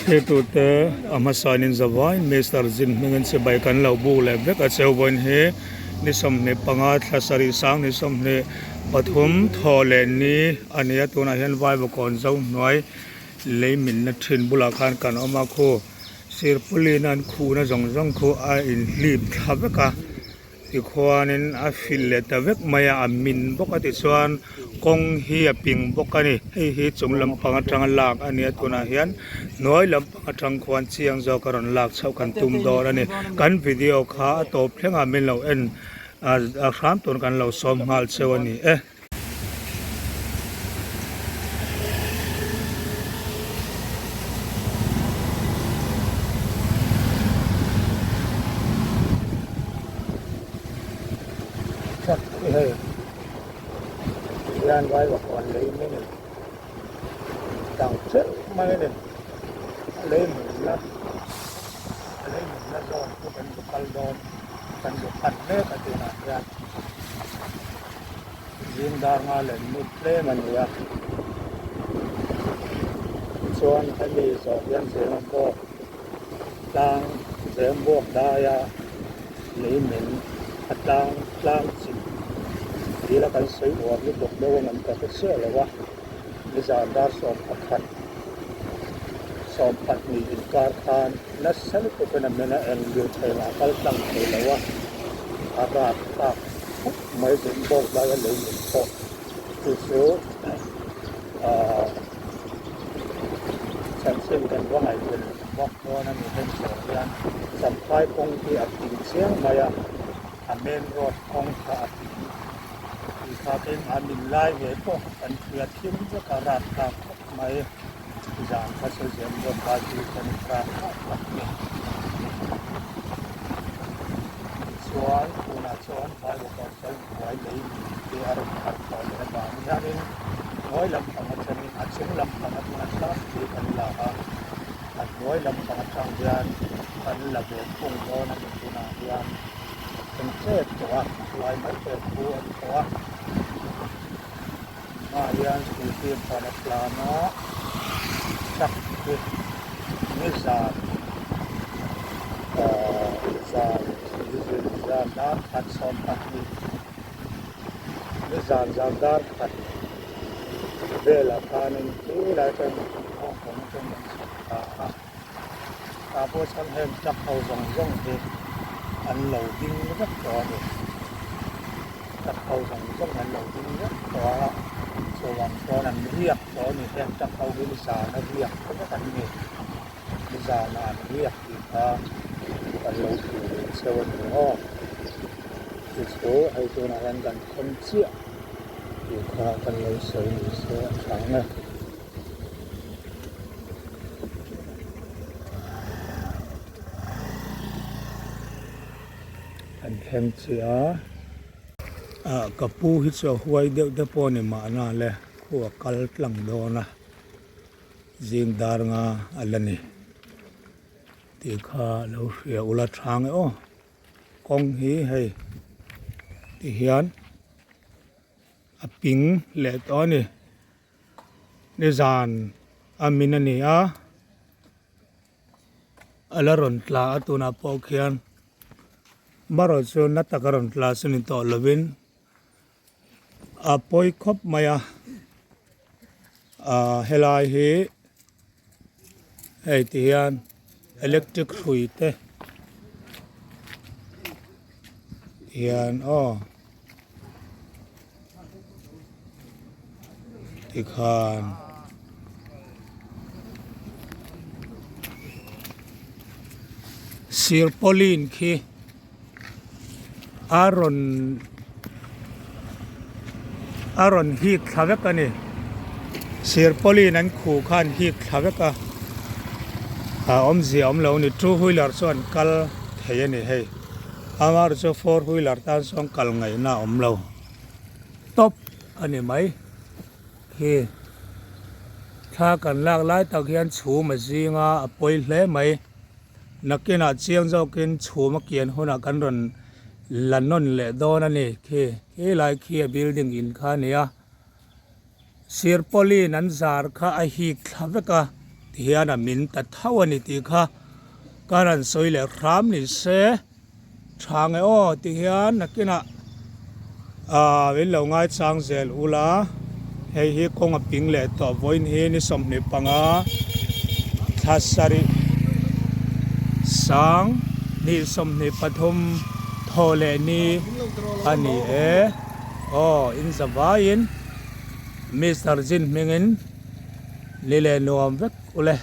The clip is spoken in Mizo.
Thirtute a hmasain zavaiin Mister Zin hmingin chibai kan lo buk leh vek a cheu vawiin hi ni 25 thla sarih sang ni 23 thaw leh ni a ni a tunah hian Vaivakawn zo hnuai lei minna thin bulah khan kan awm a khu sirpawlin an khuhna zawng zawng khu a inhlip thla vek a. Tikhuanin a filh leh ta vek mai a, a min bawk a tichuan kawng hi a ping bawk a ni. Hei hi chung lampang atanga lak a ni a tunah hian hnuai lampang atang khuan chiang zawk a rawn lak chhoh kan tum dawn a ni. Kan video kha a tawp thlengah min lo en a hram tur kan lo sawm nghal cheu a ni e. Truck hi hei hian vaiva kawn lei mai a ni dang teuh mai a ni a lei munna a lei munna zawn chu kan bu kal dawn kan bu pan mek a tunah hian. Zing dar nga leh minute tlem a ni a, tichuan hemi zawh hian Zengbuak tlang Zengbuak daia lei min a tlang tlang chim dil a kan sawi uar lutuk deuh ang an ka hre chiah lo a, nizan dar 11 12 inkar khan nasa lutukin a men a eng lirthei mah a kal tlang thei lo a, a rat thlak khawp mai zin bawk daia lei min pawh chu chu ahh chanchin kan va ngaihven vak dawn a ni heng zawh hian Champhai kawng hi a ping chiang mai a, a main road kawng kha a ping tih kha keimah min lai ve pawh kha kan hria thim vek a rat thlak khawp mai zan kha chu zem bawk lai chu kan rat thlak tak a ni. Tichuan tunah chuan Bible Council hnuai lei min te a rawn thar tawh leh avang hianin hnuai lampang atangin a chung lampang atanga tlangpui kan la a, a hnuai lampang atang hian kan la ve thung dawn a ni tunah hian kan chet tawh a, hruai mai tur thu a ni tawh a. Hmaah hian scooty pakhat a tlan a, truck hi nizan ahh zan zan dar khat 12 nizan zan dar khat velah khanin tilai atang nghawng atang an chhuk ta a. Tah pawh chuan heng truck ho zawng zawng hi an lo ding vek tawh a ni. Truck ho zawng zawng an lo ding vek tawh a, chuvang chuan an riak tawh a ni. Heng truck ho hi nizana riak vek an ni. Nizana an riak tih kha kan lo hrilh ve cheu a ni aw. Chu chu hei tunah hian kan thleng chiah tih kha kan lo sawi ni se a tha ang e. An thleng chiah a, ah ka pu hi chu a huai deuh te pawh a ni mahna le khu a kal tlang dawn a zing dar nga a la ni tih kha lo hria ula chhang e aw kawng hi hei ti hian a ping leh tawh a ni. Nizan a min a ni a, a la rawn tla a tunah pawh khian marawh chu na taka rawn tla chu ni tawh lovin a pawi khawp mai a, ah helai hi hei ti hian electric hrui te hian aw. Tikhan Sirpawlin khi a rawn a rawn hik thla vek a ni. Sirpawlin an khuh khan hik thla vek a, a awmzia awm lo a ni. Two wheeler chu an kal thei a ni hei. Amar chu four wheeler tan chuan kal ngaihna a awm lo tawp a ni mai khi thla kan lak lai tak hian chhum a zing a a pawi hle mai nakinah chiang zawkin chhum a kian hunah kan rawn la nawn leh dawn a ni khi helai khi a building in kha a ni a sirpawlin an zar kha a hik thla vek a. Ti hian a min ta tho a ni tih kha ka rawn sawi leh hram ni se tha nge aw ti hian nakinah ah min lo ngaichang zel ula hei hi kawng a ping leh tawh vawiin hi ni 25 thla sarih sang ni 23 thaw leh ni a ni e aw in za vaiin Mister Jin hmingin. Ni leh nuam vek ule.